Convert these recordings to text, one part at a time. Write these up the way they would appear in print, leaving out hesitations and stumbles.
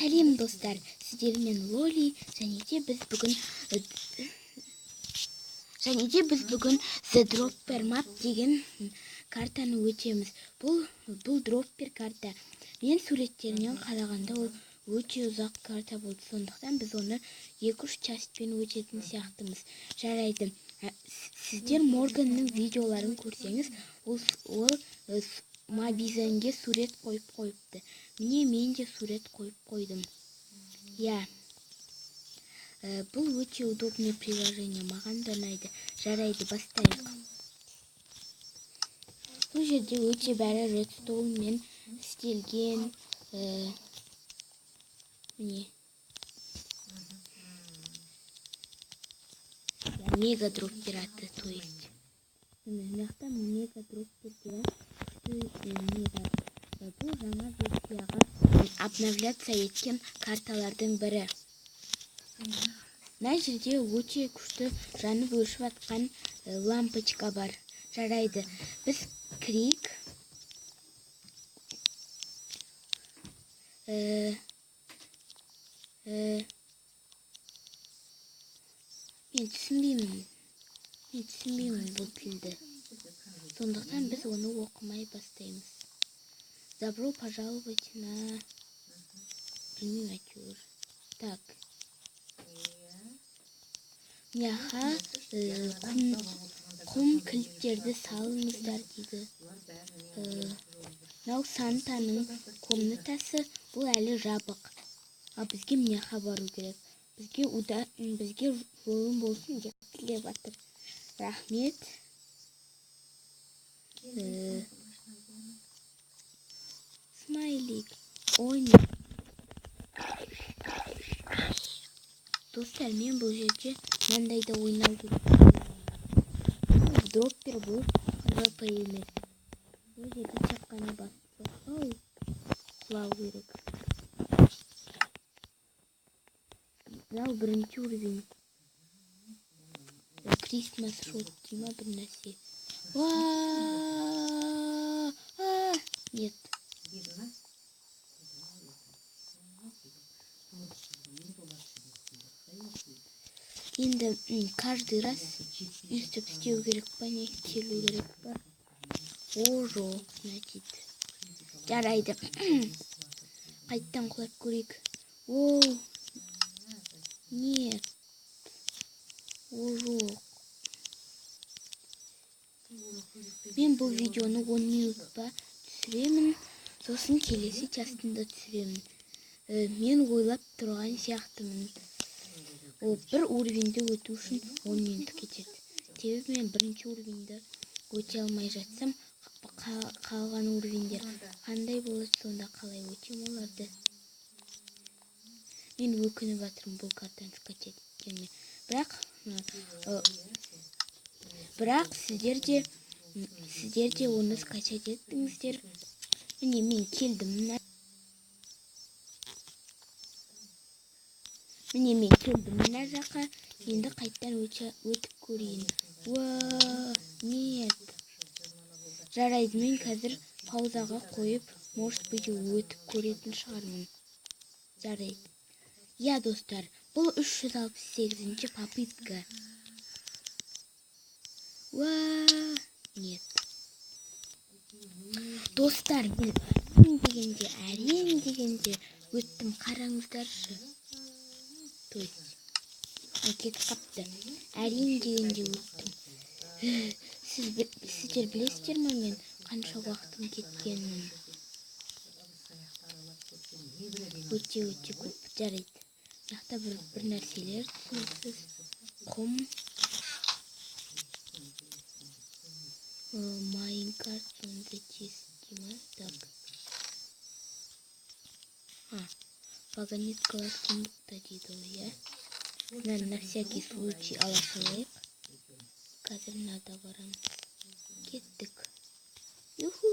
Сәлем достар, сіздермен Лоли, және де біз бүгін The Dropper Map деген картаны өтеміз. Бұл Dropper карта. Мен суреттерінен қарағанда ол өте ұзақ карта болды. Сондықтан біз оны 2-3 частьпен өтетін сияқтымыз. Жарайды. Сіздер Морганның видеоларын көрсеңіз, ол Мобизенге сурет қойып қойыпты. Міне мен де сурет қойып қойдым. Я. Бұл өте удобный приложение, маған да ұнайды. Жарайды, бастайық. Бұл жерде өте бәрі редстоунмен істелген. Міне. Мега дроппер аты, то есть. Міне, мына жақта мега дроппер деген күшті не бар. Бұл жаңа версияға обновляться еткен карталардың бірі. Мына жерде өте күшті жанып өшіп жатқан лампочка бар. Жарайды, біз кірейік. Мен түсінбеймін. Мен түсінбеймін бұл тілді. Сондықтан біз оны оқымай бастаймыз. Добро пожаловать на... Білмеймін әйтеуір. Так. Мияха, құм кілттерді салыңыздар дейді. Мынау Сантаның комнатасы, бұл әлі жабық. Ал бізге мияха бару керек. Бізге жолың болсын деп тілеп жатыр. Рахмет. Смайлик. Ой, не. Достар, мен бұл жерде мынандай да ойнау керек. Дроппер бұл РП емес. Бұл жерде тек қана басып құлау керек. Мынау бірінші уровень. Крисмас шоп дей ма бір нәрсе. Уа! Нет. Енді каждый раз өйстіп істеу керек па, не келу керек па? О, жоқ, значит. Жарайды. Қайттан құлап көрейік. О, нет. О, жоқ. Мен бұл видеоны 10 минут па түсіремін, сосын келесі частында түсіремін. Мен ойлап тұрған сияқтымын. О, бір уровеньді өту үшін 10 минут кетеді. Себебі мен бірінші уровеньді өте алмай жатсам, қалған уровеньдер қандай болады, сонда қалай өтем оларды? Мен өкініп жатырмын бұл картаны скачать еткеніме. Бірақ сіздер де оны скачать еттіңіздер. Міне мен келдім мына. Міне мен келдім мына жаққа. Енді қайттан өтіп көрейін. Уа, нет. Жарайды, мен қазір паузаға қойып, может быть, өтіп көретін шығармын. Жарайды. Я, достар, бұл 368-ші попытка. Уа, нет. Достар, мен әрең дегенде өттім, қараңыздаршы. То есть, кетіп қапты. Әрең дегенде өттім. Сіздер білесіздер ме мен қанша уақытым кеткенін? Өте-өте көп. Жарайды. Мына жақта бір нәрселер түсініксіз. Құм. Майнкарт сонда тез дей ма? Так. Вагонеткалар сундукта дейді ғой, иә? Мынаны на всякий случай ала салайық. Қазір мынада барамыз. Кеттік. Юху!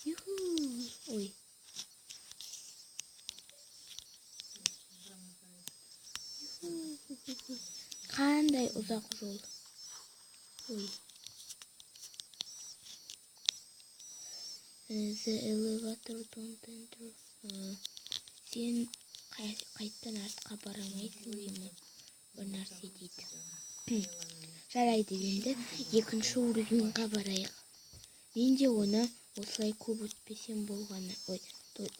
Юху! Ой. Юху! Қандай ұзақ жол. Ой. The elevator don't enter. Сен қайттан артқа бара алмайсың деймін. Бір нәрсе дейді. Жарайды, енді екінші уровеньға барайық. Мен де оны осылай көп өтпесем болғаны. Ой,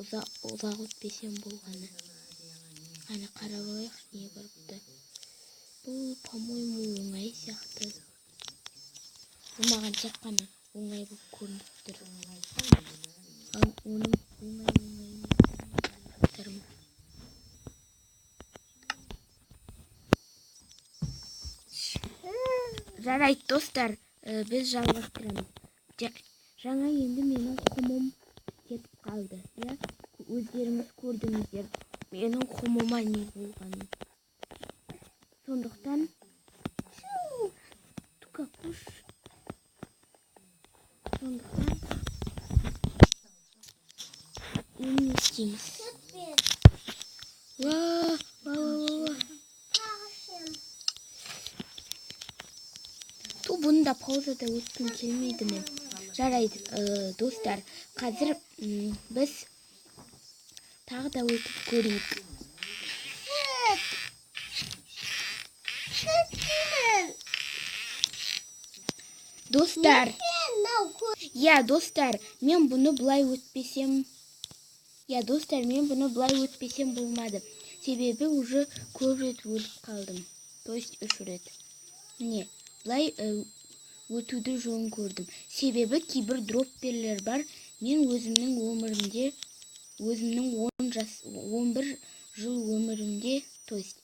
ұзақ өтпесем болғаны. Қане қарап алайық, не бар бұнда. Бұл, по-моему, оңай сияқты. Бұл маған тек қана оңай болып көрініп тұр. Ал оның оңай оңай емес. Жарайды, достар, біз жалғастырамыз. Жаңа енді менің құмым кетіп қалды, иә? Өздеріңіз көрдіңіздер, менің құмыма не болғанын. Сондықтан қош. Сондықтан енді не істейміз? Уа, уа, уа, уа. Ту, бұны да паузада өткім келмейді мен. Жарайды, достар, қазір біз тағы да өтіп көрейік. Достар, я, достар, мен бұны былай өтпесем, я, достар, мен бұны былай өтпесем болмады. Себебі уже көп рет өліп қалдым. То есть 3 рет. Міне, былай өтуді жөн көрдім. Себебі кейбір дропперлер бар. Мен өзімнің өмірімде, өзімнің 10 жас, 11 жыл өмірімде, то есть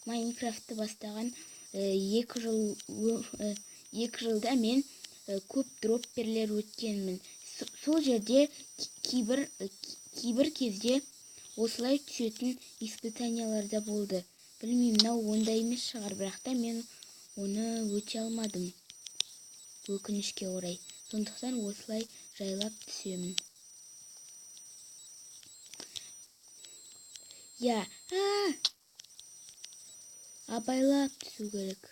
Майнкрафтты бастаған 2 жылда мен көп дропперлер өткенмін. Сол жерде кейбір кезде осылай түсетін испытаниялар да болды. Білмеймін, мынау ондай емес шығар, бірақ та мен оны өте алмадым. Өкінішке орай. Сондықтан осылай жайлап түсемін. Я, абайлап түсу керек.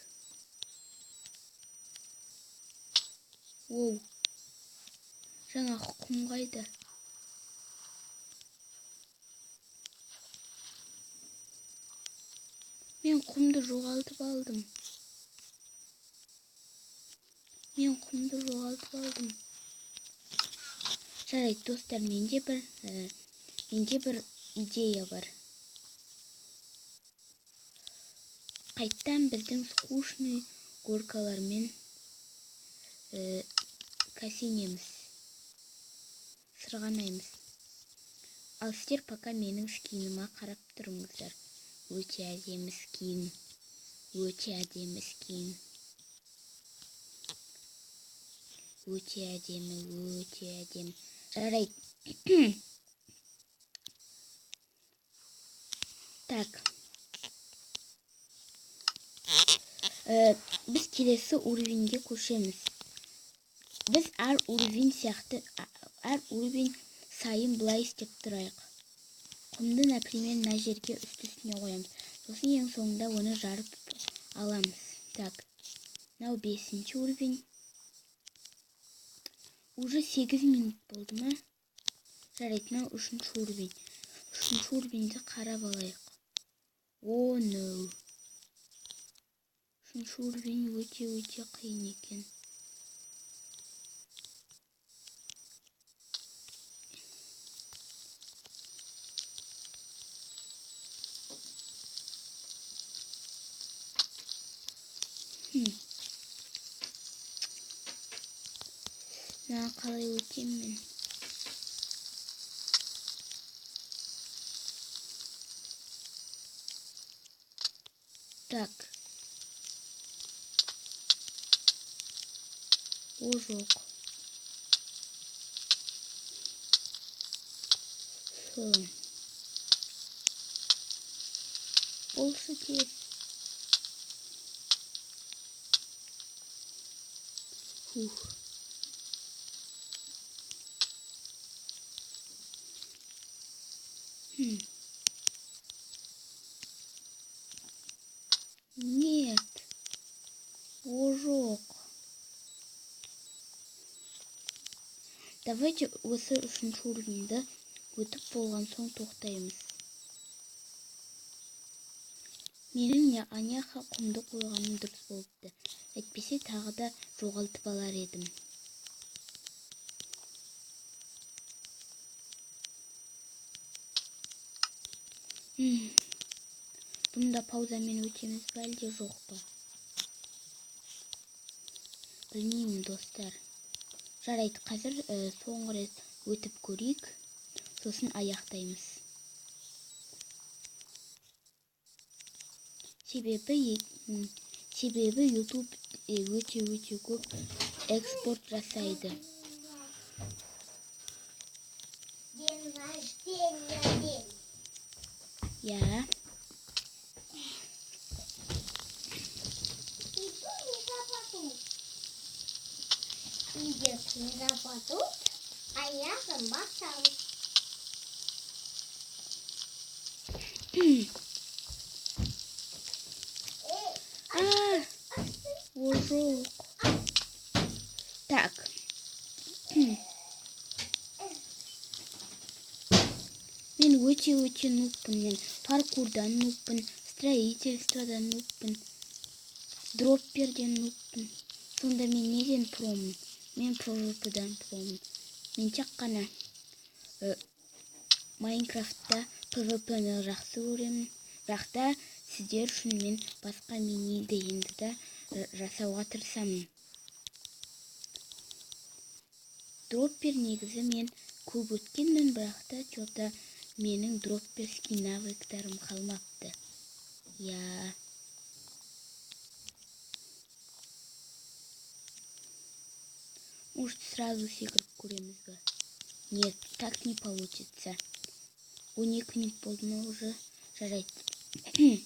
Оу. Жаңа құм қайда? Мен құмды жоғалтып алдым. Мен құмды жоғалтып алдым. Жарайды, достар, менде бір идея бар. Қайттан біздің скучный горкалармен кәсенеміз, сырғанаймыз. Ал сіздер пока менің скиніма қарап тұрыңыздар. Өте әдемі скин. Өте әдемі скин. Өте әдемі, өте әдемі. Жарайды. Так. Біз келесі уровеньге көшеміз. Біз әр уровень сияқты, әр уровень сайын былай істеп тұрайық. Құмды, например, мына жерге үсті-үстіне қоямыз. Сосын ең соңында оны жарып аламыз. Так. Мынау 5-ші уровень. Уже 8 минут болды ма? Жарайды, мынау 3-ші уровень. 3-ші уровеньді қарап алайық. О, no. 3-ші уровень өте-өте қиын екен. Мына қалай өтемін мен? Так. О, жоқ. Фу. Болшы тез. Фух. Нет. О, жоқ. Давайте осы үшінші уровеньді өтіп болған соң тоқтаймыз. Менің аняқа құмды қойғаным дұрыс болыпты. Әйтпесе тағы да жоғалтып алар едім. Бұны да паузамен өтеміз бе, әлде жоқ па? Білмеймін, достар. Жарайды, қазір соңғы рет өтіп көрейік, сосын аяқтаймыз. Себебі YouTube өте-өте көп экспорт жасайды. День рождения, день. Я. Иду не западут. Идет не западут, а я забасал. А, ожог. Так. Мен өте-өте нубпын. Мен паркурдан нубпын, строительстводан нубпын, дропперден нубпын. Сонда мен неден промын? Мен PvP-дан промын. Мен тек қана Майнкрафтта PvP-ні жақсы көремін. Бірақ та сіздер үшін мен басқа мини енді да жасауға тырысамын. Дроппер негізі мен көп өткенмін, бірақ та чё-то менің дропперский навыктарым қалмапты. Я. Может, сразу секіріп көреміз бе? Нет, так не получится. 12 минут болды ма уже? Жарайды.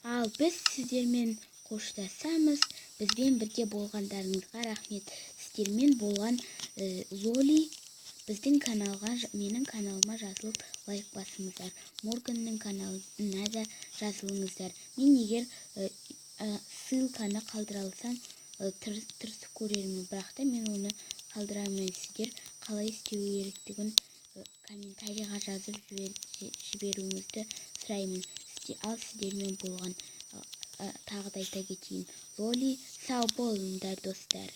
Ал біз сіздермен қоштасамыз. Бізбен бірге болғандарыңызға рахмет. Сіздермен болған Лоли. Біздің каналға, менің каналыма жазылып лайк басыңыздар. Морганның каналына да жазылыңыздар. Мен егер ссылканы қалдыра алсам, тырысып көрермін. Бірақ та мен оны қалдыра алмаймын. Сіздер қалай істеу керектігін комментарийға жазып жіберуіңізді сұраймын. Ал сіздермен болған, тағы да айта кетейін. Лоли, сау болыңдар, достар.